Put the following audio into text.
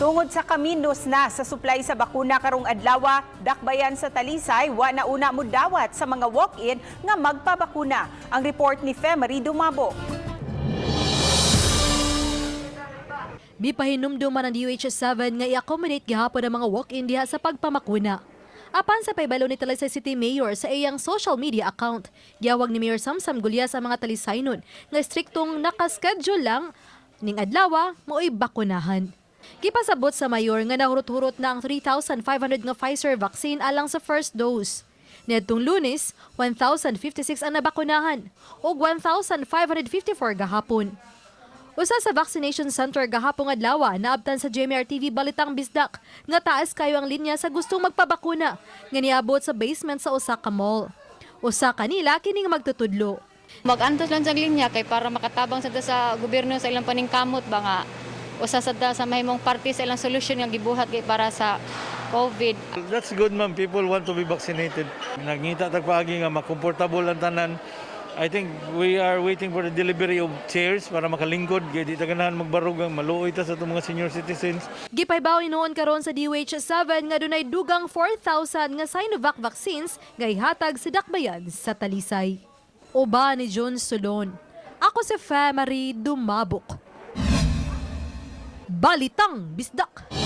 Tungod sa kaminos na sa supply sa bakuna karong adlaw, dakbayan sa Talisay wa na una mudawat sa mga walk-in nga magpabakuna. Ang report ni Femery Dumabo. Mipahinumduman ang DOH-7 nga i-accommodate gihapon ang mga walk-in diha sa pagpamakuna. Apan sa paybalo ni Talisay City Mayor sa iyang social media account, giyawag ni Mayor Samsam Gullas ang mga Talisaynon nga estriktong nakaschedule lang ning adlawa mao'y bakunahan. Gipasabot sa mayor nga nahurot-hurot na ang 3,500 nga Pfizer vaccine alang sa first dose. Niadtong Lunes, 1,056 ang nabakunahan ug 1,554 gahapon. Usa sa vaccination center gahapon adlaw, naabtan sa GMR TV Balitang Bisdak nga taas kayo ang linya sa gustong magpabakuna nga niabot sa basement sa usa ka mall. Usa kanila kining magtutudlo. Mag-antos lang sa linya kay para makatabang sa gobyerno sa ilang paningkamot ba nga usa sa mahimong parte sa ilang solusyon nga gibuhat kay para sa COVID. That's good, ma'am. People want to be vaccinated. Nagngita tag paagi nga makomportable ang tanan. I think we are waiting for the delivery of chairs para makalingkod kay di ta ganahan magbarog ang maluoy ta sa atong mga senior citizens. Gipaybaw noon karon sa DOH-7 nga dunay dugang 4,000 nga Sinovac vaccines nga ihatag sa dakbayan sa Talisay. Uban ni John Solon. Ako si Femery Dumabok. Balitang Bisdak.